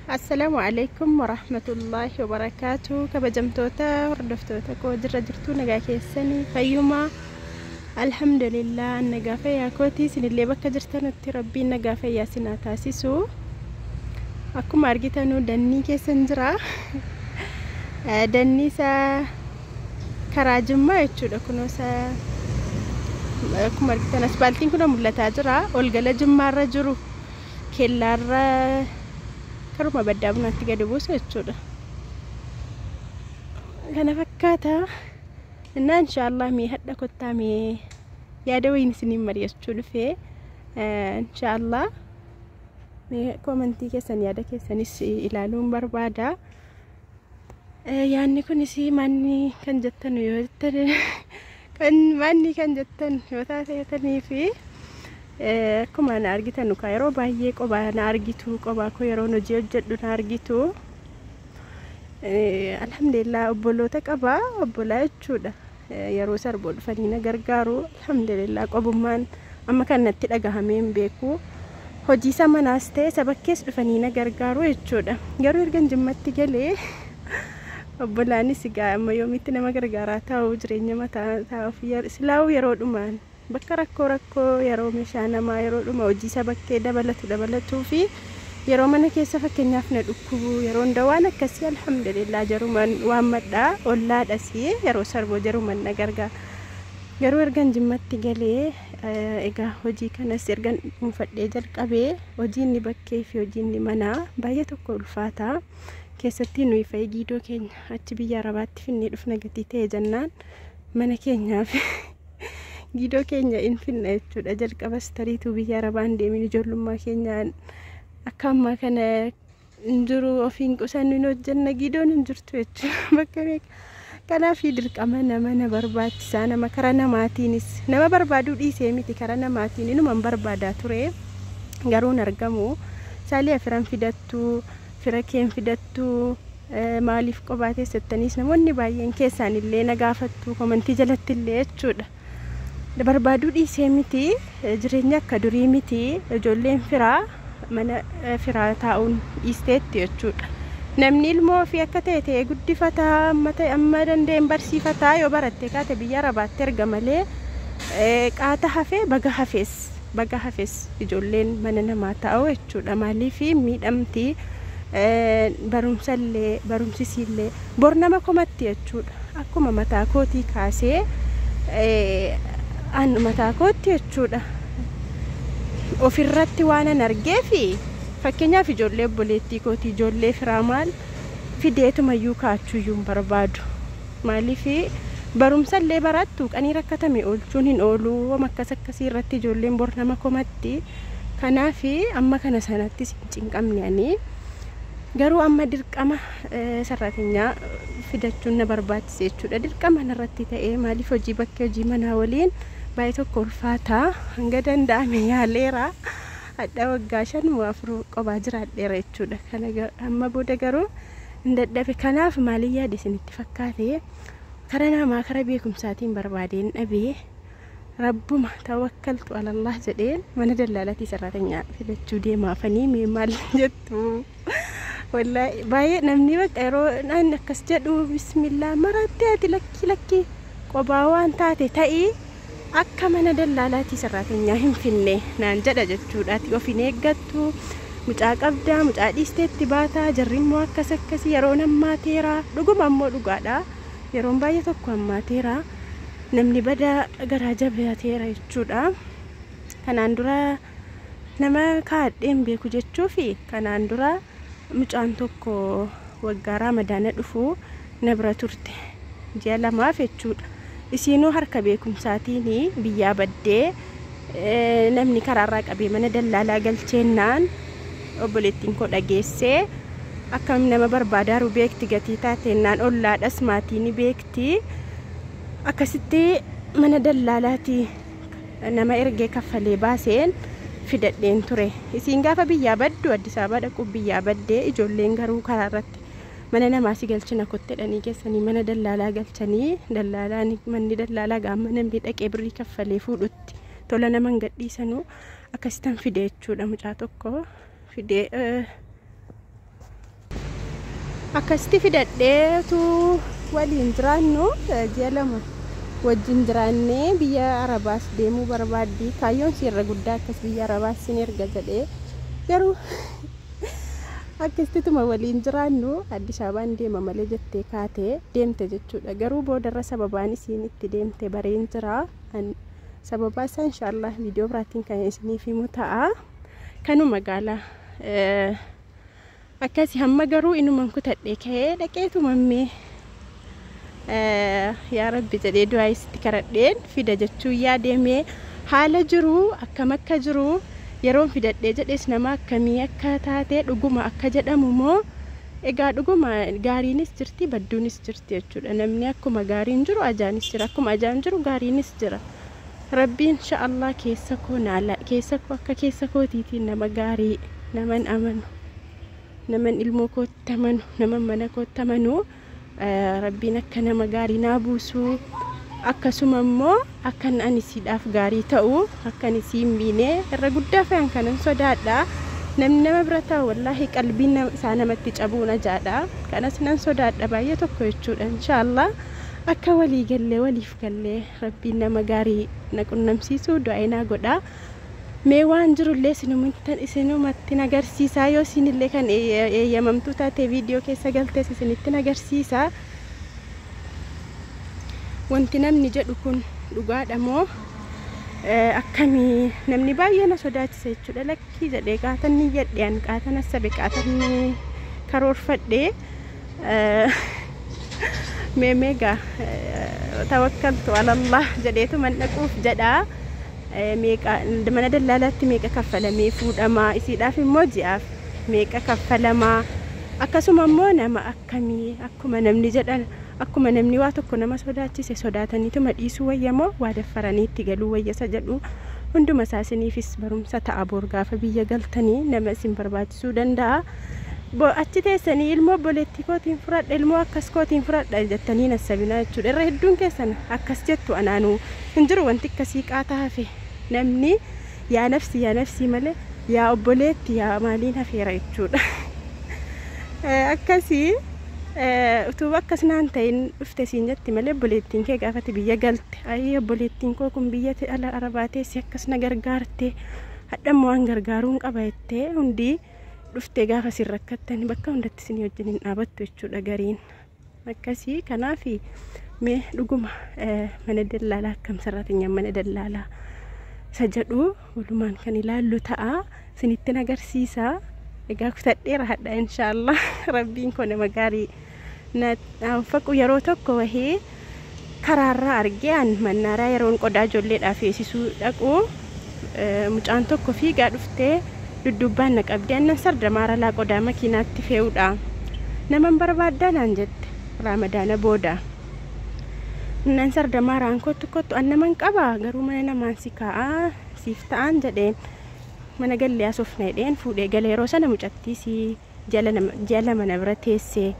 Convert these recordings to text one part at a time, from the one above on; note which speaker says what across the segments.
Speaker 1: Assalaamu alaikum warahmatullaahi wabarakaatu. Kabajamtoota hordoftoota koo, jirra jirtuu? Nagaa keessanii? Fayyumaa? Alhamdulillah, nagaa fayyaa kooti. Isinillee bakka jirtanutti Rabbiin nagaa fayyaa sinaa taasisu. Akkuma argitanuu dannii keessan jira. Dannii isaa karaa Jimmaa jechuudha. Kunoo isaa akkuma argitan aspaaltiin kun mul'ataa jira. Olgala Jimmaarra jiru kellaarra karuma baddaa bunaatti gadi buusu jechuudha. Kana fakkaata. Innaa inshaallah mee hadha kottaa, mee yaada wayiin isiniin mari'achuu dhufee. Inshaallah mee koomantii keessan, yaada keessanis ilaaluun barbaada. Yaadni kunis manni kan jettan yoo jettan, kan manni kan jettan yoo taatanii fi akkuma na argitan yeroo baay'ee qobaa na argitu, qobaa koo yeroo hojii hojjedhu na argitu. Alhamdulillah, obboloota qaba, obbolaa jechuudha. Yeroo sarboo dhufanii na gargaaru. Alhamdulillah, qobummaan amma kan natti dhagahamee hin beeku. Hojii isa manaas ta'e saba keessa dhufanii na gargaaru jechuudha. Garuu ergan Jimmatti galee obbolaanis egaa amma yoomitti nama gargaaraa taa'u? Jireenya mataa taa'uuf silaa'uu yeroo dhumaan bakka rakkoo rakkoo yeroo meeshaa namaa yeroo dhuma hojii isa bakkee dabalatu dabalatuu fi yeroo mana keessa fakkeenyaaf na dhukkubu, yeroo hunda waan akkasii, alhamdulillah, jaruman waan madhaa ollaadhas yeroo sarboo jaruman na gargaara. Garuu ergan Jimmatti galee egaa hojii kanas ergan dhuunfadhee jalqabee, hojii inni bakkee fi hojii inni manaa baay'ee tokko ulfaata. Keessatti nuyi fa'i giidoo keenya achi biyya Arabaatti finnee dhufna gatii ta'e jennaan mana keenyaaf giidoo keenya in finna jechuudha. Jalqabas tariituu biyya Arabaan deemin ijoollummaa keenyaan akka ammaa kana hin jiru, ofiin qusannu, hin hojjenna, giidoon hin jirtu jechuudha bakka meeqa. Kanaaf dirqama nama na barbaachisaa, nama karaa namaatiinis nama barbaaduu dhiisee miti, karaa namaatiin inuman barbaadaa ture, garuu hin argamu. Saalii firan fidattuu, fira keen fidattuu, maaliif qophaa teessattaniis namoonni baay'een keessaan illee na gaafattu komantii jalatti illee jechuudha. Barbaaduu dhiisee miti, jireenya akka durii miti, ijoolleen firaa mana firaa taa'uun dhiisteetti jechuudha. Namni ilmoo ofii akka ta'e ta'ee guddifataa, amma ta'e amma danda'een barsiifataa, yoo barattee kaate biyya Arabaatti erga malee qaata hafee baga hafees baga hafees ijoolleen mana namaa taa'u jechuudha. Maaliif miidhamti? Barumsallee barumsisiillee bor nama komatti jechuudha. Akkuma mataa kootii kaasee an mataa kootti jechuudha. Ofirratti waan an argeefi fakkeenyaaf ijoollee obboleettii kootii, ijoollee firaa maal fideetumayyuu kaachuuyyuu hin barbaadu. Maaliif barumsallee barattu qanii rakkatame oolchuun hin oolu, waan akkas akkasii irratti ijoolleen bor nama komatti. Kanaaf amma kana sanattis hin cinqamne ani. Garuu amma dirqama sarratinyaa fidachuun na barbaachise jechuudha. Dirqama narratti ta'ee, maaliif hojii bakkee hojii manaa waliin baay'ee tokko ulfaataa. Hanga danda'ame yaaleera. Hadha waggaa 5 moo 4 qophaa jiraadheera jechuudha. Kana amma booda garuu hin dadhabe. Kanaaf maaliin yaade isinitti fakkaate? Kara namaa kara beekumsaatiin barbaadeen dhabee, rabbuma tawakkaltu alallah jedheen mana dallaalaatii sarratinyaa fidachuu deemaafanii. Mee maal jettu? Wallaahi baay'ee namni bakka yeroo naan akkas jedhu, bismillah, maraatti ati, lakkii lakkii, qophaa waan taate ta'ii akka mana dallaalaatii sarraatinyaa hin finne naan jedha jechuudha. Ati of hin eeggattu, mucaa qabdaa, mucaa dhiisteetti baataa, jarri immoo akkas akkasii, yeroon hammaateera. Dhuguma ammoo dhugaadha. Yeroon baay'ee tokko hammaateera. Namni badaa garaa jabaateera jechuudha. Kanaan dura nama kaadheen beeku jechuufi kanaan dura mucaan tokko waggaa Raamadaana dhufu na bira turte ji'a 2f jechuudha. Isiinuu harka beekumsaatiin biyyaa baddee namni karaarraa qabee mana dallaalaa galcheennaan obboleettiin koo dhageessee akkam nama barbaadaaru beekti gatii taateennaan, ollaadhas maatii ni beekti. Akkasitti mana dallaalaatii nama ergee kaffalee baaseen fidadheen ture. Isiin gaafa biyyaa baddu, Addis Ababaa dhaquuf biyyaa baddee, ijoolleen garuu karaa irratti mana namaa si galchina kottedhanii geessanii mana dallaalaa galchanii, dallaalaan manni dallaalaa gaama namni dhaqee birrii kaffalee fuudhutti tola nama hin gadhiisanuu, akkasittan fide jechuudha. Mucaa tokko fidee Akkasitti fidadheetu waliin jiraannu ji'a 2 wajjin jiraannee biyya Arabaas deemuu barbaaddi. Kaayyoon irra guddaa akkas biyya Arabaas sin erga jedhee garuu akkasittuma waliin jiraannu Addis Ababaan deema malee jettee kaatee deemte jechuudha. Garuu boodarra sababaan isiin itti deemte bareen jira. Sababaa isaa inshaallah viidiyoo biraatiin kan isiniif himu ta'a. Kanuma magaalaa akkasi hamma garuu inuman kutadhee ka'ee dhaqeetu mammee yaa Rabbi jedhee du'aa isitti karadheen fida jechuu yaadeemee haala jiru akkam akka jiru yeroon fidadhee jedhes nama akkamii akka taate dhuguma akka jedhamu moo egaa dhuguma gaariinis jirti badduunis jirti jechuudha. Namni akkuma gaariin jiru ajaanis jira, akkuma ajaan jiru gaariinis jira. Rabbiin inshaallah keessa koo naala keessa koo akka keessa kootiitiin nama gaarii naman amanu naman ilmoo kootti amanu naman mana kootti amanu Rabbiin akka nama gaarii naa buusu akkasuma immoo akkan ani siidhaaf gaarii ta'u akkan isii hin miine irra guddaa fe'an kanan sodaadha. Namni nama bira ta'u wallaahi qalbiin isaa namatti cabuun ajaadha. Kanas nan sodaadha baay'ee tokko jechuudha. Inshaallah akka walii gallee waliif gallee Rabbiin nama gaarii na qunnamsiisu du'aa naa godha. Mee waan jirullee isinumatti agarsiisaa yoo isinillee kan eeyyamamtuu taate viidiyoo keessa galtees isinitti agarsiisaa. Wanti namni jedhu kun dhugaadha moo akkamii namni baay'ee na sodaachisa jechuudha. Lakkii jedhee qaatanni jedhe an qaatan assabe qaatanni karoorfadhee mee meegaa tawakkaltu alallah jedheetu man dhaquuf jedhaa. Meeqa mana dallaalaatti meeqa kaffalamee fuudhamaa isiidhaaf immoo ji'aaf meeqa kaffalamaa akkasuma immoo nama akkamii akkuma namni jedhan akkuma namni waa tokko nama sodaachise sodaataniituma dhiisuu wayyamoo waa daffaranii itti galuu wayyasa jedhu hunduma isaa isiniifis barumsa ta'a. Boor gaafa biyya galtanii nama isin barbaachisuu danda'a. Achi teessanii ilmoo obboleettii kootiin fudhadha ilmoo akkas kootiin fudhadha jettanii nassabinaa jechuudha. Irra hedduun keessan akkas jettu anaanuu hin jiru wanti akkasii qaataa hafe. Namni yaa nafsi yaa nafsi malee yaa obboleetti yaa maaliin hafeera jechuudha. Akkasii utuu akkas naan ta'in dhufte siin jetti malee obboleettiin kee gaafate biyya galte ayi obboleettiin koo kun biyya ala arabaa teessi akkas na gargaarte hadhammoo waan gargaaruun qaba jettee hundi dhuftee gaafa sin rakkattani bakka hundatti isin wajjin hin dhaabattu jechuudha gariin. Akkasii kanaaf mee dhuguma mana dallaalaa akkam sarratenya mana dallaalaa isa jedhu walumaan kan ilaallu ta'a isinitti agarsiisa. Egaa kutadheera hadha inshaallah Rabbiin koo nama gaarii na faqu yeroo tokko wahee karaarraa argee an mannaaraa yeroon qodaa ijoolleedhaaf feesisuu dhaqu mucaan tokko fiigaa dhuftee duddubbaan na qabdee annan sarda maaralaa qodaa makiinaatti fe'uudha. Naman barbaaddaa naan jette Ramadaana booda. Annan sarda maaraan kottu kottu an naman qaba garuu mana namaan si kaa'aa siif ta'an jedheen mana gallee asofna jedheen fuudhee galee yeroo sana mucattii si ji'a lama na bira teessee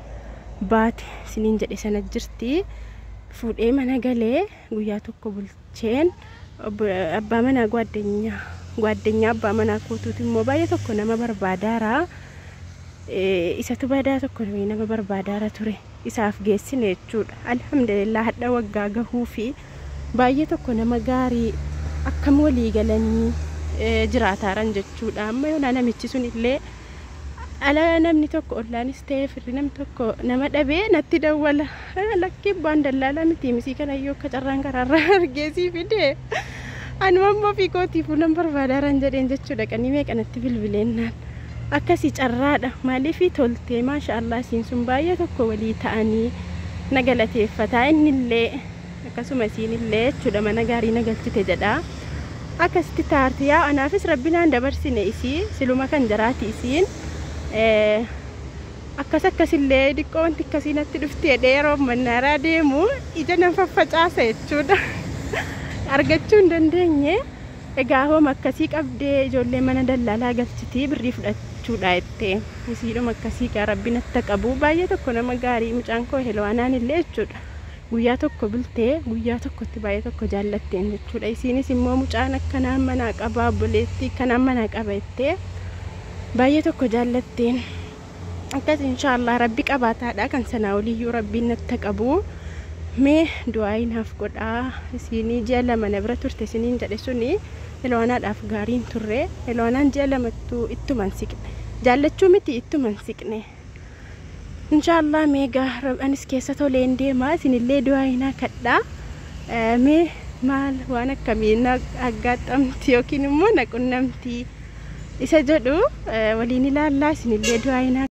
Speaker 1: baate siniin jedhe sana jirti. Fuudhee mana galee guyyaa tokko bulcheen abbaa manaa gwaaddenyaa abbaa manaa kootuuti immoo baay'ee tokko nama barbaadaara. Isatu badaa tokko nama barbaadaara ture isaaf geessine jechuudha. Alhamdulillah hadha waggaa gahuu fi baay'ee tokko nama gaarii akkam walii galanii jiraataaran jechuudha. Amma yoonaa namichi sun illee ala namni tokko ollaanis ta'ee firri namni tokko nama dhabee natti dawwala. Lakkii abbaan dallaalaa miti misii kana iyyuu akka carraan karaarraa argeesii fide. Anuma immoo ofii kootiifuu nan barbaadaaran jedheen jechuudha. Qanii meeqa natti bilbileennaan. Akkasii carraadha. Maaliif toltee maashaallah isiin sun baay'ee tokko walii ta'anii na galateeffataa innillee akkasuma isiinillee jechuudha mana gaarii na galchite jedha. Akkasitti taarti yaa anaafis rabbinaan dabarsine isii siluma kan jaraati isiin akkas akkasillee diqqoo wanti akkasii natti dhufti jedhee yeroo mannaaraa deemu ija nan faffacaasa jechuudha. Argachuu hin dandeenye. Egaa hooma akkasii qabdee ijoollee mana dallaalaa galchitii birrii fudhachuudha jettee isiidhuma akkasii gaa rabbi natti qabu baay'ee tokko nama gaarii mucaan koo helwaanaan illee jechuudha. Guyyaa tokko bultee guyyaa tokkotti baay'ee tokko jaallatteen jechuudha. Isiinis immoo mucaan akkanaan manaa qaba obboleettii akkanaan manaa qaba jettee baay'ee tokko jaallatteen. Akkas inshaallah rabbi qabaataadha kan sanaa oliyyuu rabbiin natti qabu. Mee du'aa naaf godhaa. Isinii ji'a 2 na bira turte isiniin jedhe suni Elwaanaadhaaf gaariin turre. Elwaanaan ji'a 2ttuu ittuman siqne. Jaallachuu miti ittuman siqne. Inshaallah mee gaa anis keessa toleen deema isinillee du'aa naa kadhaa. Mee maal waan akkamii na aggaaxamti yookiin immoo na qunnamti isa jedhu waliin ilaallaa isinillee du'aa naa.